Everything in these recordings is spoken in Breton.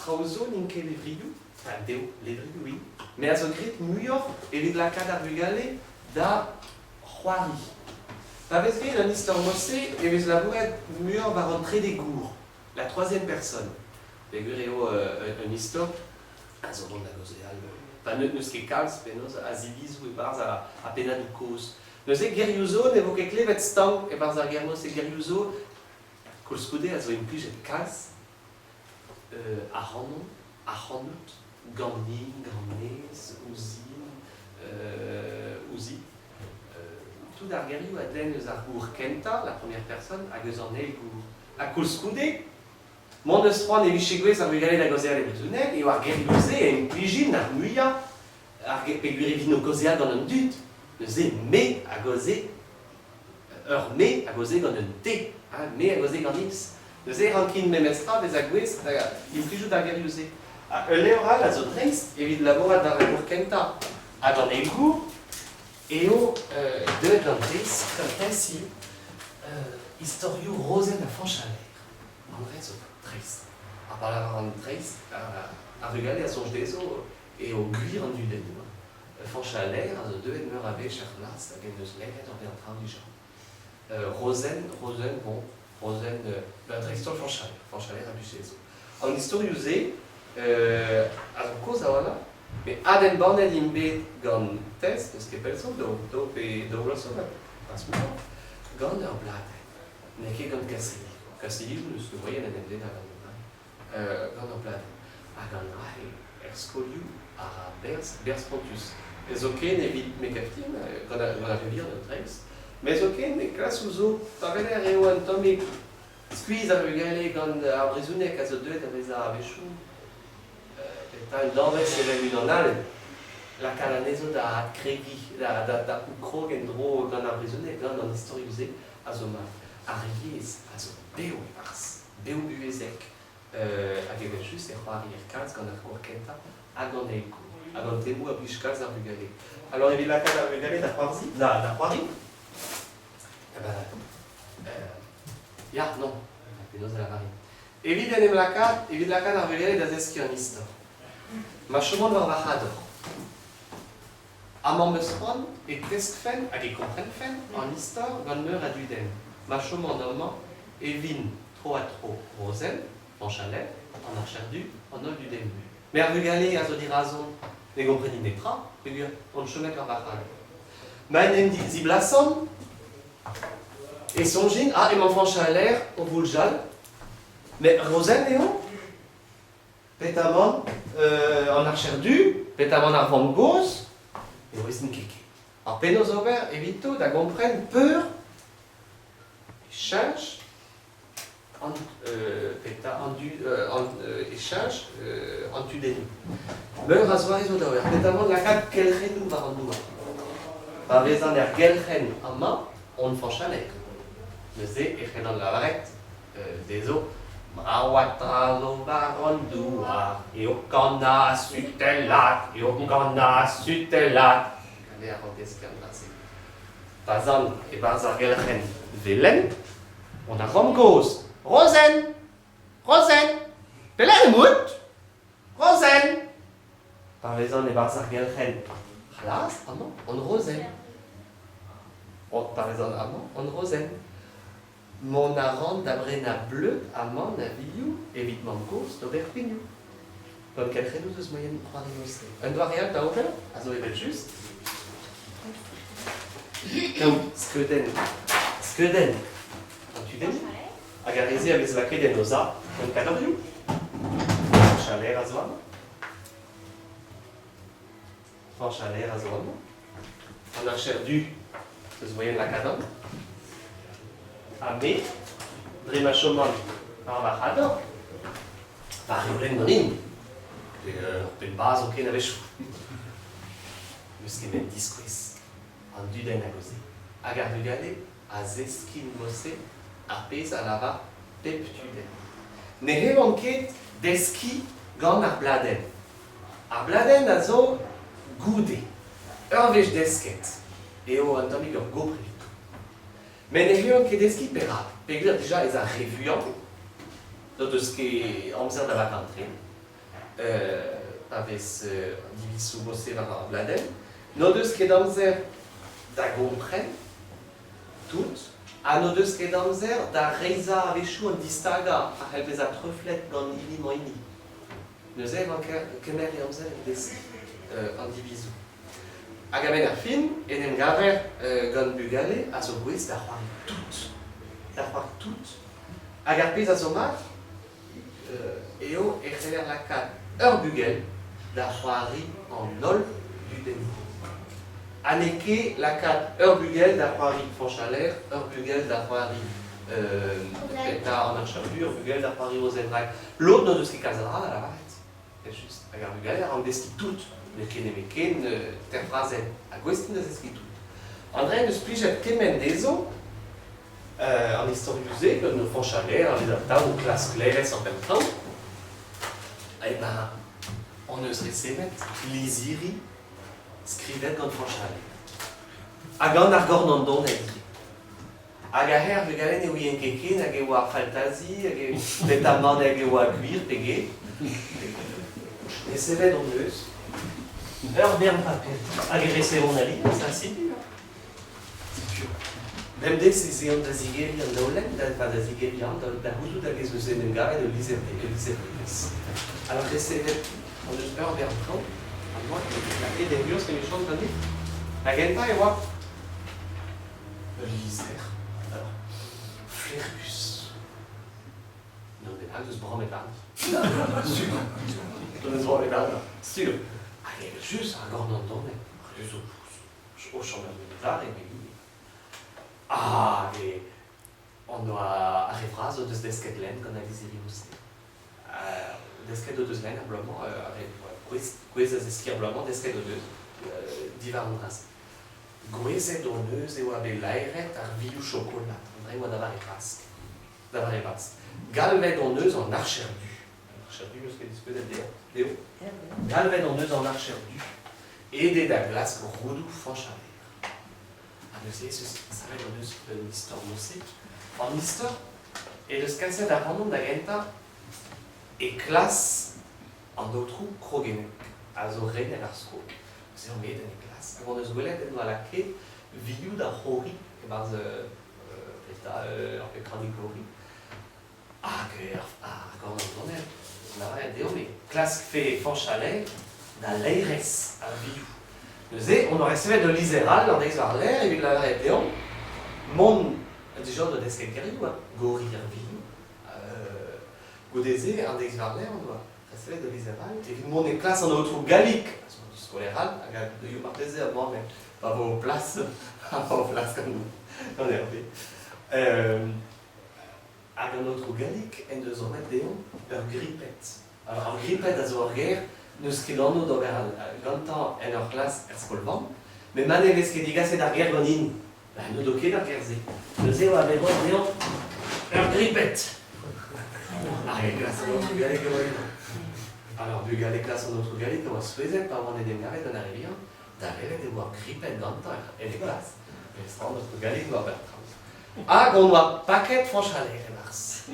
Traoù zo n'int ket levrioù, enfin dezho levrioù int, met a zo graet muioc'h evit lakaat ar vugale da c'hoari. Pa vez graet an istor mod-se e vez labouret muioc'h war an trede gour, la troisième personne. Peogwir eo un istor a zo vont da gaozeal, pa n'eus ket kalz penaos a zivizoù e-barzh ar pennadoù kozh. Neuze gerioù zo ne vo ket klevet stank e-barzh ar ger-mañ-se, gerioù zo koulskoude a zo implijet kalz ac'hanon, ac'hanout, ganin, ganez, ouzhin, ouzhit. Tout ar gerioù a denn eus ar gour kentañ, la première personne, hag eus an eil gour. Ha koulskoude, m'hon eus c'hoant e vije gouez ar vugale da gaozeal e brezhoneg, eo ar gerioù-se a implijin ar muiañ, ar peogwir e vin o kaozeal gant an dud. Neuze me a gaoze Ur me a gaoze gant un T, hein, me a gaoze gant X. Neuze e rankin memestra bezañ gouest da implijout ar gerioù-se. Ha ul levr all a zo dreist evit labourat war ar gour kentañ hag an eil gour eo deuet gant Tess istorioù Rozenn ha Fañch Aller. An dra zo dreist. Ha pa lavaran dreist, ar vugale a soñj dezho eo gwir an dudennoù. Fañch Aller a zo deuet meur a wech er c'hlas hag en deus lennet ur bern traoù dija. Rozenn, Rozenn, bon, Rozenn, ben dreist-holl Fañch Aller, Fañch Aller a blij dezho. An istorioù-se a zo kozh a-walc'h, met adembannet int bet gant Tess, n'eus ket pell zo, daou, daou pe daou vloaz zo, pas muioc'h, gant ur bladenn. N'eo ket gant Cassini. Cassini n'eus ket moaien en em dennañ gant gant ur bladenn. Hag an dra-se er skolioù a ra berzh, berzh spontus. Zoken evit me gav din, gant ar re vihan an dreist, met zoken e klasoù zo, pa weler eo un tammig skuizh ar vugale gant ar brezhoneg a zo deuet da vezañ a-wechoù eta un danvez evel unan all, lakaat anezho da adkregiñ, da, da, da krog en-dro gant ar brezhoneg, gant an istorioù-se a zo mat. Ar yezh a zo bev e-barzh. Bev-buhezek hag evel-just e c'hoarier kalz gant ar gour kentañ hag an eil gour hag an temoù a blij kalz d'ar vugale. Alors evit lakaat ar vugale da c'hoarzhin, da, da c'hoari, eh ben, ya, non, penaos a lavarin. Evit en em lakaat, evit lakaat ar vugale da zeskiñ an istor. Ma chomont war va c'hador. Ha m'am eus c'hoant e teskfen hag e komprenfen an istor gant meur a dudenn. Ma choman amañ e vin tro-ha-tro Rozenn, Fañch Aller, an archer du, an holl dudennoù. Met ar vugale a zo dirazon ne gomprenin netra peogwir on chomet war va c'hal. Ma en em ziblasan e soñjin ah emañ Fañch Aller o voulzal, met Rozenn eo? Petamant an archer du, petamant ar vamm-gozh, ne ouezin ket ket. Ha penaos ober evito da gompren peur e cheñch an petra an du an e cheñch an tudennoù. Meur a zoare zo da ober. Petamant lakaat kelc'hennoù war an douar. Pa vezan er gelc'henn amañ on Fañch Aller. Neuze e c'hellan lavaret dezho Bravat tra zo war an douar eo kanañ sutellat, eo kanañ sutellat. Gant a ran deskiñ an dra-se. Pa 'z an e-barzh ar gelc'henn velen, on ar vamm-gozh. Rozenn! Rozenn! Pelec'h emaout? Rozenn! Pa vezan e-barzh ar gelc'henn c'hlas amañ, on Rozenn. Pa vezan amañ, on Rozenn. Mont a ran da brenañ bleud amann a-vilioù evit mamm-gozh d'ober pignoù. Gant kelc'hennoù 'z eus moaien c'hoari mod-se. Un doare all da ober a zo evel-just kaout skeudenn skeudenn an tudennoù hag ar re-se a vez lakaet en o za gant kadorioù. Fañch Aller a zo amañ. Fañch Aller a zo amañ. An archer du eus moaien lakaat amañ. Ha me, dre ma choman war va c'hador, va reolenn ganin, pe ur penn-bazh zoken a-wechoù. N'eus ket met diskouez an dudenn a gaoze. Hag ar vugale a zeskin mod-se ar pezh a lavar pep tudenn. Ne c'hellont ket deskiñ gant ar bladenn. Ar bladenn a zo goude. Ur wech desket eo un tammig ur gopr evito. Met ne c'hellont ket deskiñ perak, peogwir dija ez a re vuan, n'o deus ket amzer da vakañ an tren. pa vez divizoù boset war ar bladenn. N'o deus ket amzer da gompren tout ha n'o deus ket amzer da reizhañ a-wechoù an distagañ a c'hell bezañ treuflet gant hini-mañ-hini. Neuze e ranker kemer e amzer evit deskiñ an divizoù. Hag a-benn ar fin en em gaver gant bugale a zo gouest da c'hoari tout. Da c'hoari tout. Hag ar pezh a zo mat eo e c'heller lakaat ur bugel da c'hoari an holl dudennoù. Ha n'eo ket lakaat ur bugel da c'hoari Fañch Aller, ur bugel da c'hoari eta an archerdu, ur bugel da c'hoari Rozenn rak lod n'o deus ket kalz a dra da lavaret. Evel-just. Hag ar vugale a rank deskiñ tout, n'eo ket nemetken ter frazenn, ha gouest int da zeskiñ tout. An dra en deus plijet kement dezho an istorioù-se, gant o Fañch Aller, a vez atav o klask laerezh ar penn-traoñ, eh ben, hon eus resevet lizhiri skrivet gant Fañch Aller. Ha gant ar gornandoned ivez. Hag aze ar vugale ne ouient ket ken hag e oa ar faltazi, hag e petamant hag e oa gwir pe get. Resevet hon eus ur bern paper hag e resevont alies, ha setu. Setu. Bemdez ez eont da zigeriñ an daolenn, da, enfin, da zigeriñ an daol, da c'houzout hag ez eus en em gavet ul lizher ul lizher nevez. Alors resevet hon eus ur bern traoù, ha moa lakaet en urzh emichañs ganit. Da gentañ e oa Ul lizher, alors, flaerus. N'on bennak deus brammet warni. Sur. N'on eus brammet warni, sur. Hag evel-just, ar gornandoned, ruz o o chom er memes arre, met ivez. Ah, hag on doa ar re vras o deus desket lenn gant al lizherioù-se. Desket o deus lenn ar bloaz-mañ, ar re gouez da zeskiñ ar bloaz-mañ, desket o deus diwar an dra-se. Gouezet hon eus e oa bet laeret ar vioù chokolad, an dra e oa da vare Pask. Da vare Pask. Galvet hon eus an archer du. An archer du n'eus ket diskouezet dezho. Galvet hon eus an archer du. Aet eo da glask roudoù Fañch Aller. Ha neuze ez eus savet hon eus un istor mod-se. An istor he deus kaset ac'hanomp da gentañ e klas an aotrou Krogennek, a zo rener ar skol. Neuze omp aet en e glas hag hon eus gwelet en doa lakaet vioù da c'horiñ e-barzh eta ur petradig-goriñ. Hag ar gornandoned lavaret deomp e klaskfe Fañch Aller da laerezh ar vioù. Neuze hon oa resevet ul lizher all an deiz war-lerc'h evit lavaret deomp mont dija da desket gerioù, hein, goriñ ar vioù. Goude-se, an deiz war-lerc'h hon doa resevet ul lizher all evit mont e klas an aotrou Gallig, a zo skolaer all hag a deuio marteze amañ met pa vo plas, pa vo plas gant Hervé. Hag an aotrou Gallig en deus roet deomp ur griped. Alors ar griped a zo ur ger n'eus ket anv d'ober gantañ en ur c'hlas er skol-vamm, met ma ne vez ket degaset ar ger ganin, ba n'o do ket ar ger-se. Neuze e oa bet roet dezhañ ur griped. Hag e klas an aotrou Gallig e oa unan. Alors bugale klas an aotrou Gallig a oa souezhet pa oant en em gavet gant ar re vihan, da welet e oa griped gantañ en e glas. Met an aotrou Gallig oa Bertrand. Hag on oa paket Fañch Aller e-barzh.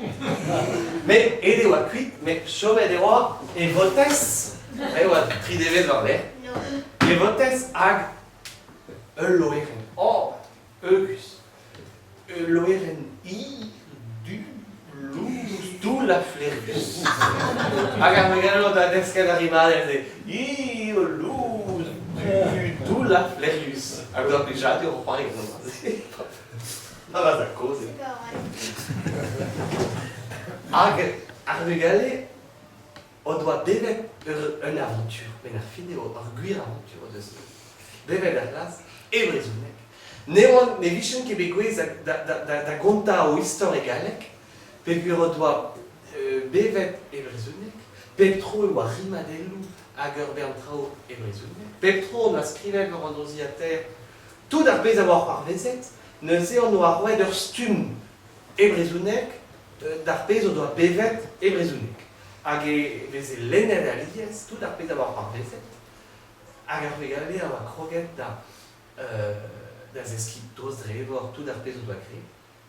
Met aet e oa kuit, met chomet e oa e votez, e oa tri devezh war-lerc'h, e votez hag ul loerenn. Oh, heugus. Ul loerenn hir, du, lous, toull ha flaerius. Hag ar vugale da desket ar rimadell-se. Hir, lous, du, toull ha flaerius. Hag ur plijadur o c'hoari gant an dra-se. Na va da kozh eo. Hag ar vugale o doa bevet ur, un avantur, met ar fin eo ur gwir avantur o deus bevet ar c'hlas e brezhoneg. Ne oant, ne vijent ket bet gouez da, da, da, da gontañ o istor e galleg, peogwir o doa bevet e brezhoneg, pep tro e oa rimadelloù hag ur bern traoù e brezhoneg, pep tro on oa skrivet war an urzhiataer Tout ar pezh a oa c'hoarvezet, neuze hon oa roet ur stumm e brezhoneg d'ar pezh o doa bevet e brezhoneg. Hag e veze lennet alies tout ar pezh a oa c'hoarvezet, hag ar vugale a oa kroget da da zeskiñ dreist-dre-vor tout ar pezh o doa graet.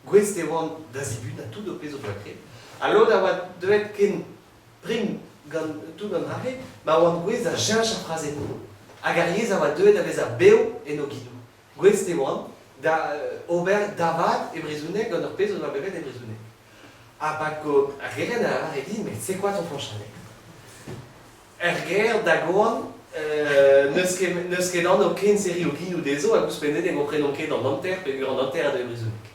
Gouest e oant da zibunañ tout ar pezh o doa graet. Ha lod a oa deuet ken prim gant tout an dra-se ma oant gouest da cheñch ar frazennoù hag ar yezh a oa deuet da vezañ bev en o genoù. Gouest e oant da ober da vat e brezhoneg gant ur pezh o doa bevet e brezhoneg. Ha pa ar gerent a lavare din, met c'est quoi ton Fañch Er gêr da goan n'eus ket n'eus ket anv ken serriñ o genoù dezho hag ouzhpennet ne gomprenont ket an hanter peogwir an hanter a deu e brezhoneg.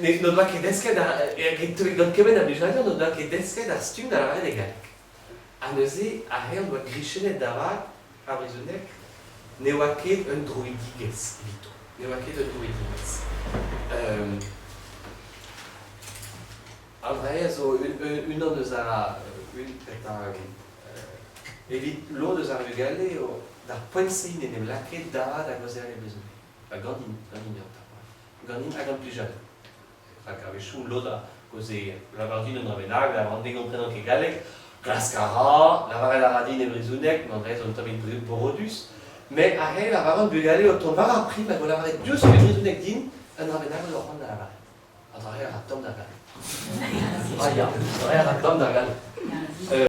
Met n'o doa ket desket ar gant kement a blijadur n'o doa ket desket ar stumm da lavaret e galleg. Ha neuze ar re en doa grichennet da vat ar brezhoneg ne oa ket un droidigezh evito. Ne oa ket un droidigezh. An dra-se a zo unan eus ar evit lod eus ar vugale eo d'ar poent-se int en em lakaet da vat da gaozeal e brezhoneg. Ha ganin, ganin eo 'ta. Ganin hag gant plijadur. Rak a-wechoù lod a gaoze lavar din un dra bennak, lavar ne gomprenan ket galleg, klask a ra, lavaret a ra din e brezhoneg, ma dra zo un tammig borodus, met aze lavaran bugale o tont war ar prim hag o lavaret diouzh e brezhoneg din un dra bennak o doa c'hoant da lavaret. An dra-se a ra tomm d'ar galleg. Ah ya, an dra-se a ra tomm d'ar galleg.